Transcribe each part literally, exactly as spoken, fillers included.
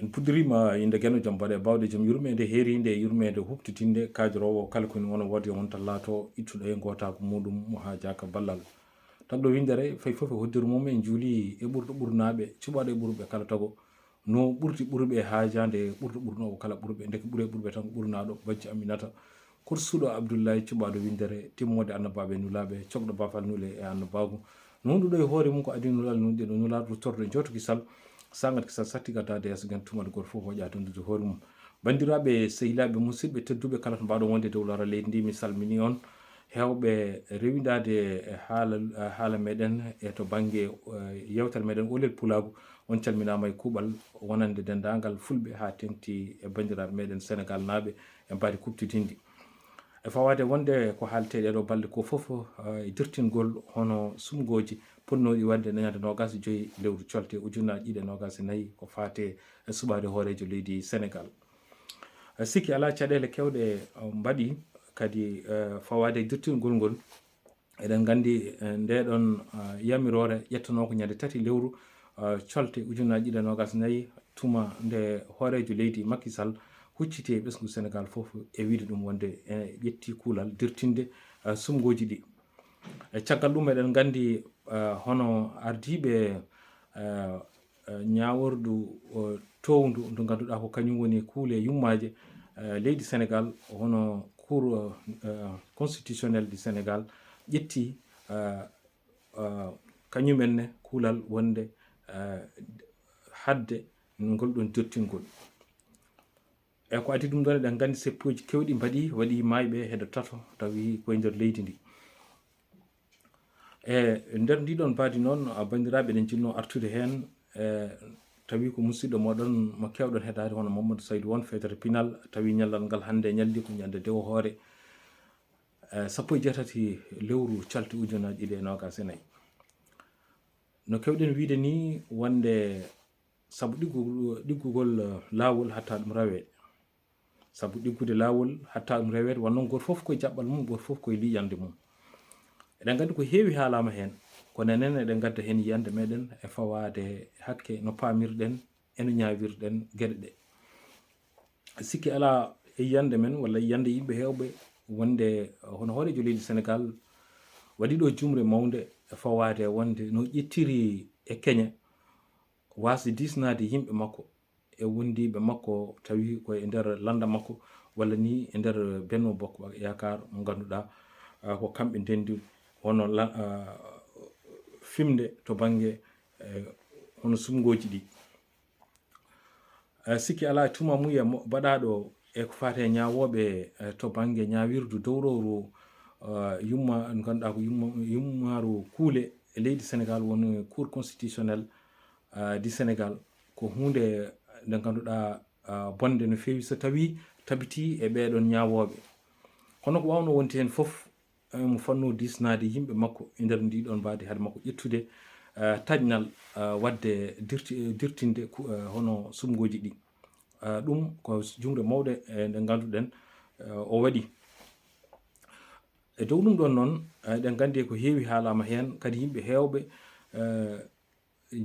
En puɗɗiriima innde Geno, jom baɗe baawɗe, jom yurmeende heeriinde e yurmeende huɓtitiinde, kaajoroowo kala ko woni wonta, wonta laato ittuɗo e ngootaagu muuɗum mo haajaaka ballal. Tagɗo winndere, fay fof e hoddere mum, en njuuli e ɓurɗo ɓurnaaɓe, cuɓaaɗo e ɓurɓe kala tago. No ɓurti ɓurɓe e haajaande e ɓurɗo ɓurnoowo kala ɓurɓe, ndeke ɓuri e ɓurɓe tan ko ɓurnaaɗo, bajjo Aminata. Korsuɗo Abdullahi, cuɓaaɗo winndere, timmoode annabaaɓe e nulaaɓe, cokɗo baafal nule e annabaagu. Nunɗuɗo e hoore mum ko adii nulal nunɗe ɗo nulaaɗo ruttorɗo e jooto kisal, sangat kisal satti gaddaade yeeso gen tuumaɗo gooto fof hoƴa donndude hoore mum. Banndiraaɓe, sehilaaɓe, musidɓe tedduɓe, kala to mbaɗon wonde e dow laral leydi ndi, mi salmini on. Heewɓe rewindaade e haala, haala meɗen e to bannge, eh, yewtere meɗen Oolel Pulaagu, on calminaama e kuuɓal wonande denndaangal Fulɓe haa teŋti e banndiraaɓe meɗen Senegaalnaaɓe e mbaadi kuɓtidinndi. E fawaade wonde ko haaletee ɗee ɗoo balɗe ko fof, eh, e dirtingol hono sumngooji potnooɗi waɗde ñande noogaas e joy lewru colte ujunaaji ɗiɗi e noogaas e nayi ko faate e suɓaade hooreejo leydi Senegaal. Eh, sikki alaa, caɗeele keewɗe, eh, mbaɗi kadi, eh, fawaade e dirtingol ngol. Eɗen nganndi, eh, ndee ɗoon, eh, yamiroore ƴettanooko ñande tati lewru, eh, colte ujunaaji ɗiɗi e noogaas e nayi, tuma nde hooreejo leydi Macky Sall hucciti e ɓesngu Senegaal fof e wiyde ɗum wonde ene ƴetti kuulal dirtinde, eh, sumngooji ɗi. E caggal ɗum, eɗen nganndi, eh, hono ardiiɓe, eh, eh, ñaawordu, eh, toowndu ndu ngannduɗaa ko kañum woni kuule yummaaje, eh, leydi Senegaal, hono Cour, eh, constitutionnelle du Sénégal ƴetti, eh, eh, kañum en ne kuulal wonde, eh, haɗde ngol ɗoon dirtingol. E ko adii ɗum ɗoon, eɗen nganndi seppuuji keewɗi mbaɗi, waɗi maayɓe hedo tato tawi koye nder leydi ndi. E nder ndii ɗoon mbaadi noon, a, banndiraaɓe, eɗen njiɗnoo artude heen, e, tawi ko musidɗo mooɗon mo keewɗon heɗaade, hono Mamadou Saydou Won, feetere pinal, tawi ñallal ngal hannde ñalli ko ñande dewo hoore, e, sappo e jeetati lewru calti ujunaaji ɗiɗi e noogaas e nayi. No keewɗen wiyde nii, wonde sabu ɗiggu-, ɗiggugol, e, laawol hatta ɗum raweede. Sabu ɗiggude laawol hatta ɗum reweede, wano gooto fof koye jaɓɓal mum, gooto fof koye liiƴande mum. Eɗen nganndi ko heewi haalaama heen, kono enen eɗen ngadda heen yiyannde meɗen e fawaade hakke no paamirɗen e no ñaawirɗen geɗe ɗe. Sikki alaa e yiyannde men walla yiyannde yimɓe heewɓe wonde hono hooreejo leydi Senegaal waɗi ɗo juumre mawnde e fawaade wonde no ƴettiri e keñe waasde diisnaade yimɓe makko e wondiiɓe makko tawi ko e nder lannda makko walla ni e nder Benno Bokk Yaakaar mo ngannduɗaa, ah, ko kamɓe ndenndi hono la-, ah, fimde to bannge, eh, hono sumngooji ɗi. Eh, sikki alaa, tuma muya mo-, baɗaaɗo e ko faati e ñaawooɓe, eh, to bannge ñaawirdu dowrowru, eh, yumma-, ngannduɗaa ko yumma-, yummaaru kuule e leydi Senegaal woni Cour constitutionnelle, ah, du Sénégal, ko huunde nde ngannduɗaa, ah, bonde no feewi so tawii tabitii e ɓee ɗoon ñaawooɓe. Kono ko waawnoo wonde heen fof, eh, mo fannoo diisnaade yimɓe makko e nder ndii ɗoon mbaadi hade makko ƴettude, ah, taƴnal, ah, waɗde dirti-, dirtinde ku-, ah, hono sumngooji ɗi. Ah, ɗum ko juumre mawɗe, eh, nde ngannduɗen, eh, o waɗi. E dow ɗum ɗoon noon, eh, eɗen nganndi ko heewi haalaama heen, kadi yimɓe heewɓe, eh,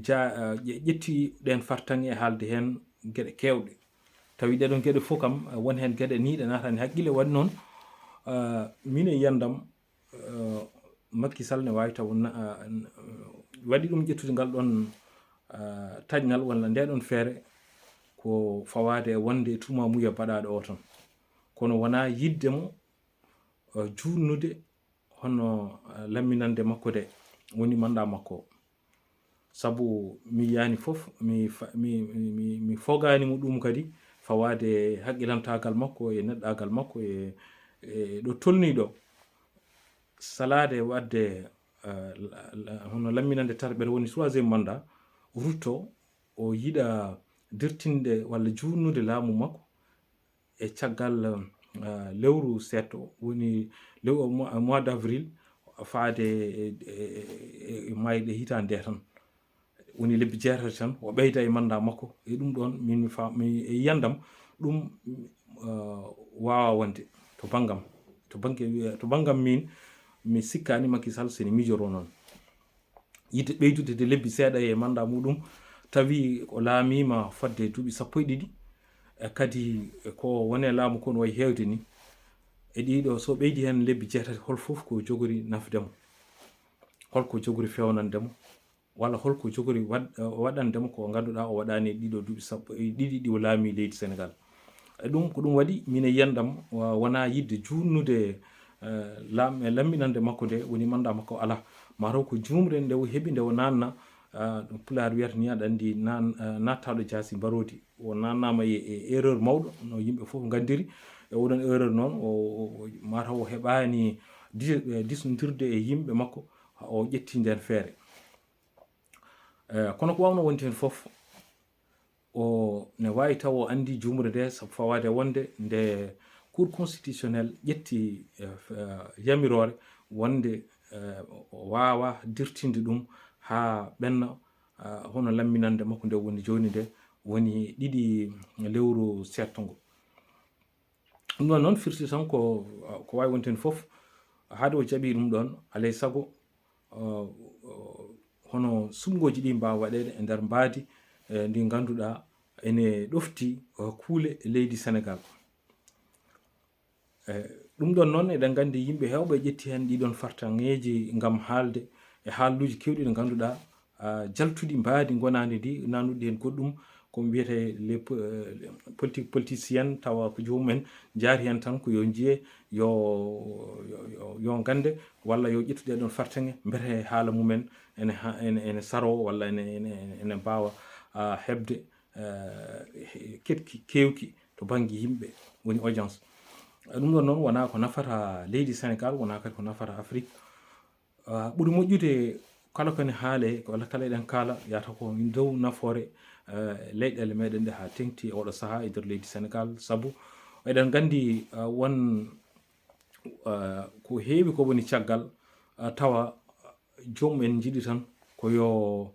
ja-, eh, ƴe-, ƴetti ɗeen fartaŋŋe e haalde heen geɗe keewɗe. Tawi ɗee ɗoon geɗe fof kam, eh, won heen geɗe nii ɗe naatani hakkille. Waɗi noon, eh, miin e yiyannde am, eh, Macky Sall ne waawi taw na-, eh, waɗi ɗum ƴettude ngal ɗoon, eh, taƴnal walla ndee ɗoon feere ko fawaade e wonde e tuumamuya baɗaaɗo o tan. Kono wonaa yiɗde mo, eh, juutnude hono, eh, lamminannde makko nde woni mandat makko o. Sabu mi yiyaani fof, mi fa-, mi, mi, mi, mi fogaani mo ɗum kadi fawaade haqqilantaagal makko e neɗɗaagal makko e, e ɗo tolnii ɗo. Salaade waɗde, eh, la-, la-, hono lamminannde tataɓere woni troisième mandat, rutto o yiɗa dirtinde walla juutnude laamu makko e caggal, eh, lewru seeɗto, woni lew-, mois, mois d'avril, faade e, e, e, e mayde hitaande nde tan. Woni lebbi jeetati tan, o ɓeyda e mandat makko. E ɗum ɗoon, min mi fa-, mi, e yiyannde am, ɗum, eh, waawaa wonde to banngam. To bannge, to banngam min, mi sikkaani Macky Sall sene miijoroo noon. Yiɗde ɓeydude de lebbi seeɗa e mandat muɗum, tawi o laamiima fodde duuɓi sappo e ɗiɗi, e kadi ko woni e laamu ko no wayi heewde ni, e ɗiɗo, so ɓeydi heen lebbi jeetati, hol fof ko jogori nafde mo? Hol ko jogori feewnande mo? Walla hol ko jogori waɗ-, waɗande mo ko ngannduɗaa o waɗaani e ɗiɗo duuɓi sappo e ɗiɗi ɗi o laami leydi Senegaal? E ɗum, ko ɗum waɗi minen yiyannde am, wa-, wonaa yiɗde juutnude, eh, laam-, e lamminannde makko nde, woni mandat makko alaa. Mataw ko juumre nde o heɓi nde o naatna, ah, ɗum Pulaar wiyata ni, aɗa anndi, naan-, eh, naattaaɗo jaasi mbaroodi. O naatnaama e, e erreur mawɗo, no yimɓe fof nganndiri. E oɗon erreur noon, o, o, o, mataw o heɓaani di-, eh, diisondirde e yimɓe makko, o ƴetti ndeen feere. Eh, kono ko waawnoo wonde heen fof, o ne waawi taw o anndi juumre nde, sabu fawaade wonde nde Cour constitutionnelle ƴetti, eh, f-, eh, yamiroore wonde, eh, o waawaa dirtinde ɗum haa ɓenna, eh, hono lamminannde makko nde woni jooni nde woni ɗiɗi lewru seeɗto ngo. Ɗum ɗoon noon firti tan ko, ko waawi wonde heen fof, haade o jaɓi ɗum ɗoon, alaa e sago, uh, uh, hono suɓngooji ɗi mbaawa waɗeede e nder mbaadi, eh, ndi ngannduɗaa ene ɗofti, uh, kuule leydi Senegaal. Eh, ɗum ɗoon noon, eɗen nganndi yimɓe heewɓe ƴetti heen ɗiɗoon fartaŋŋeeji ngam haalde e haalluuji keewɗi ɗi ngannduɗaa, ah, jaltuɗi mbaadi ngonaandi ndi, nanuɗi heen goɗɗum, ko mbiyetee les po-, eh, politique politicienne, tawa ko joomum en njaari heen tan ko yo njiye, yo, yo, yo, yo ngannde, walla yo ƴettu ɗee ɗoon fartaŋŋe, mbete haala mum en ene ha-, ene, ene saroo, walla ene, ene, ene, ene mbaawa, ah, heɓde, eh, he-, keɗki keewki to bannge yimɓe, woni audience. Ɗum ɗoon noon wonaa ko nafata leydi Senegaal, wonaa kadi ko nafata Afrik. Ah, ɓuri moƴƴude kala ko ene haalee, ko walla kala eɗen kaala, yahata ko e dow nafoore, eh, leyɗeele meɗen ɗe haa teŋti e oɗo sahaa e nder leydi Senegaal. Sabu eɗen nganndi, ah, won, ah, ko heewi ko woni caggal, ah, tawa joomum en njiɗi tan ko yo,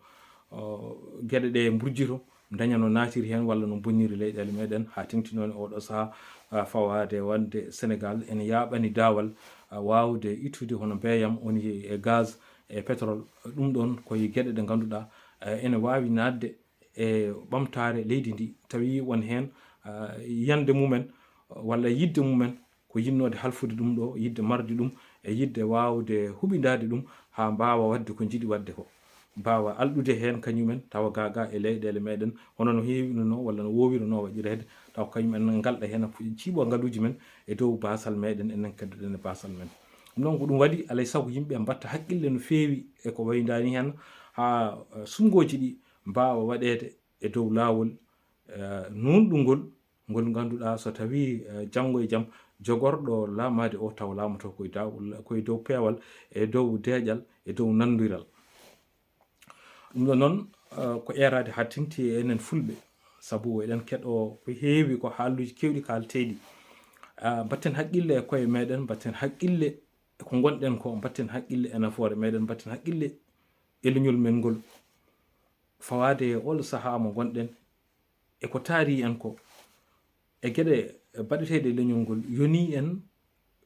ah, geɗe ɗe mburjito, daña no naatiri heen walla no bonniri leyɗeele meɗen, haa teŋti noon e oɗo sahaa, ah, fawaade wonde Senegaal ene yaaɓani daawal, ah, waawde ittude hono beeyam woni e gaz e pétrole. Ɗum ɗoon ko e geɗe ɗe ngannduɗaa, eh, ene waawi naatde e ɓamtaare leydi ndi, tawi won heen, ah, yande mumen walla yiɗde mumen ko yiɗnoode halfude ɗum ɗo, yiɗde marde ɗum e yiɗde waawde huɓindaade ɗum haa mbaawa waɗde ko njiɗi waɗde ko. Mbaawa alɗude heen kañumen, tawa gaa gaa e leyɗeele meɗen, hono no heewirunoo walla no woowirunoo waɗireede, tawa kañumen ngalɗa heen, ciiɓa ngaluuji men e dow baasal meɗen, enen keddoɗen e baasal men. Ɗum noon ko ɗum waɗi, alaa e sago yimɓe mbaɗta haqqille no feewi e ko wayndaani heen, haa, eh, suɓngooji ɗi mbaawa waɗeede e dow laawol, eh, nuunɗungol, ngol ngannduɗaa so tawii, eh, janngo e jam jogorɗo laamaade o taw laamoto ko e daw-, ko e dow peewal, e dow deeƴal, e dow nanndiral. Ɗum ɗo noon, eh, ko eeraade haa teŋti e enen Fulɓe, sabu eɗen keɗoo ko heewi ko haalluuji keewɗi kaalteeɗi. Ah, mbaɗten haqqille e koye meɗen, mbaɗten haqqille e ko ngonɗen ko, mbaɗten haqqille e nafoore meɗen, mbaɗten haqqille e leñol men ngol. Fawaade e oɗo sahaa mo ngonɗen, e ko taari en ko, e geɗe baɗeteeɗe e leñol ngol, yonii en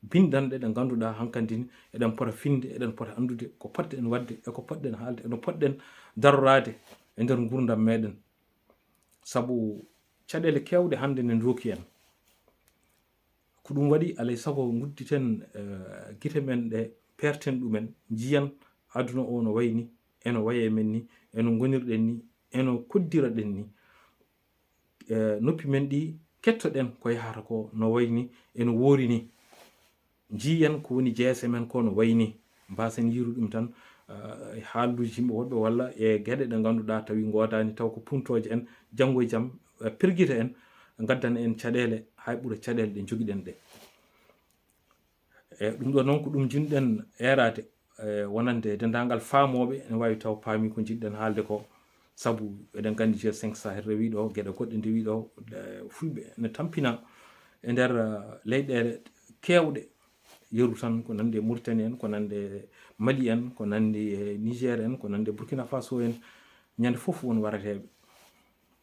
binndanɗe ɗe ngannduɗaa hankandi ni eɗen pota finde, eɗen pota anndude ko potɗen waɗde, e ko potɗen haalde, e no potɗen daroraade e nder nguurndam meɗen. Sabu caɗeele keewɗe hannde ne ndooki en. Ko ɗum waɗi, alaa e sago ngudditen, eh, gite men ɗe, peerten ɗumen, njiyan aduna o no wayi ni, eno wayi e men ni, eno ngonirɗen ni, eno koddiraɗen ni. Eh, noppi men ɗi kettoɗen ko yahata ko no wayi ni, eno woori ni. Njiyen ko woni jeese men ko no wayi ni. Mbaasen yiiru ɗum tan, eh, e haalluuji yimɓe woɗɓe walla e geɗe ɗe ngannduɗaa tawi ngoodaani taw ko puntooje en, janngo e jam, eh, pirgita en, ngaddana en caɗeele, hay ɓura caɗeele ɗe njogiɗen ɗe. E ɗum ɗo noon ko ɗum njiɗɗen eeraade, e wonande denndaangal faamooɓe ene waawi taw paami ko njiɗɗen haalde ko, sabu eɗen nganndi G cinq Sahel rewii ɗo, geɗe goɗɗe ndewii ɗo, e Fulɓe ene tampina e nder, eh, leyɗeele keewɗe, yeru tan ko nande e Mauritanie en, ko nande e Mali en, ko nande e Niger en, ko nande e Burkina Faso en, ñande fof won warateeɓe.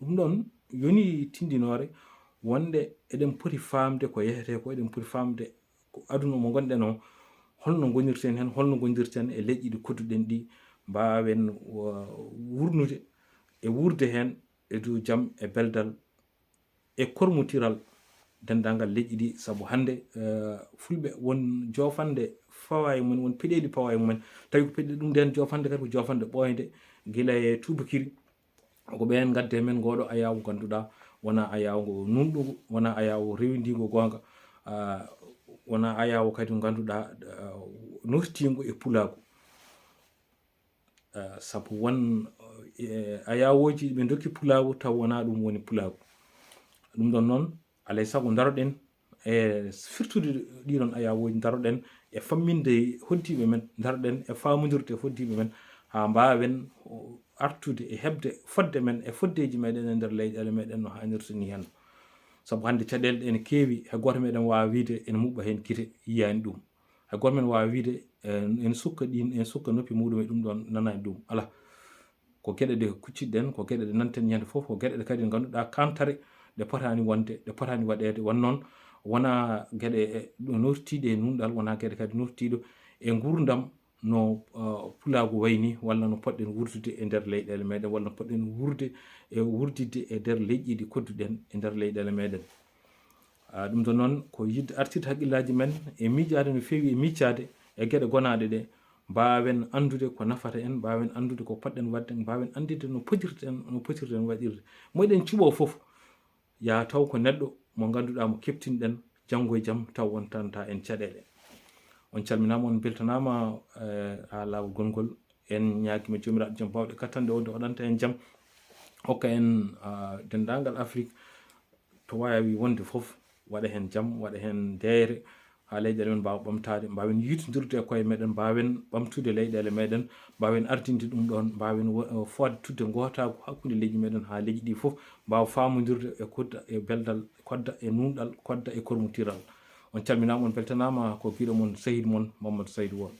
Ɗum ɗoon yoni tinndinoore wonde eɗen poti faamde ko yehetee ko, eɗen poti faamde ko aduna mo ngonɗen o, holno ngonirten heen, holno ngonirten e leƴƴi ɗi kodduɗen ɗi, mbaawen, wa-, wurnude, e wuurde heen e dow jam e beldal e kormutiral denndaangal leƴƴi ɗi, sabu hannde, eh, fulɓe won joofande fawa e mumen, won peɗeeli pawa e mumen, tawi ko peɗeeli ɗum nden joofande kadi ko joofande ɓooynde gila e tubakiri. Ko ɓeen ngadde men ngooɗo ayaawo ngannduɗaa wonaa ayaawo ngo nuunɗungo, wonaa ayaawo rewindiingo goonga, ah, wonaa ayaawo kadi ngannduɗaa, ah, nostiingo e pulaagu. Ah, sabu won, eh, ayaawooji ɓe ndokki pulaagu taw wonaa ɗum woni pulaagu. Ɗum ɗon noon, alay sago ndaroɗen e firtude ɗiɗon ayaawooji, ndaroɗen e famminde hoddiiɓe men, ndaroɗen e faamondirde e hoddiiɓe men, haa mbaawen artude e heɓde fodde men e foddeeji meɗen e nder leyɗeele meɗen no haanirta ni heen. Sabu hannde caɗeele ɗe ene keewi, hay gooto meɗen waawa wiyde ene muɓɓa heen gite, yiyaani ɗum. Hay gooto men waawa wiyde, eh, ene sukka ɗin, ene sukka noppi muɗum e ɗum ɗon nanaani ɗum. Alaa. Ko geɗe ɗe kuccitɗen, ko geɗe ɗe nanten ñande fof, ko geɗe ɗe kadi ngannduɗaa kantare ɗe potaani wonde, ɗe potaani waɗeede. Won noon, wonaa geɗe, eh, ɗo nootitiiɗe e nunɗal, wonaa geɗe kadi nootitiiɗo e nguurndam no, eh, pulaagu wayni, walla no poɗɗen wuurdude e nder leyɗeele meɗen, walla no poɗɗen wuurde e wuurdidde e nder leƴƴi ɗi kodduɗen e nder leyɗeele meɗen. Ah, ɗum ɗon noon ko yiɗde artirde hakkillaaji men e miijaade no feewi e miijaade e geɗe gonaaɗe ɗe, mbaawen anndude ko nafata en, mbaawen anndude ko poɗɗen waɗde, mbaawen anndude no potirten, no potirten waɗirde. Mo eɗen cuɓoo fof, yaa taw ko neɗɗo mo ngannduɗaa mo keptinɗen janngo e jam taw wontantaa en caɗeele. On calminaama, on mbeltanaama, eh, haa laawol gongol. En ñaagima Joomiraaɗo jom baawɗe kattanɗe o nde waɗanta en jam, hokka en, ah, denndaangal Afrik to waawi wonde fof, waɗa heen jam, waɗa heen deeyre, haa leyɗeele men mbaawa ɓamtaade, mbaawen yiitondirde e koye meɗen, mbaawen ɓamtude leyɗeele meɗen, mbaawen ardinde ɗum ɗoon, mbaawen wo-, fooɗtude ngootaagu hakkunde leƴƴi meɗen, haa leƴƴi ɗi fof mbaawa faamondirde e kodda e beldal, kodda e nuunɗal, kodda e kormotiral. On calminaama, on mbeltanaama, ko giɗo mon, sehil mon, Mamadou Saydou Won.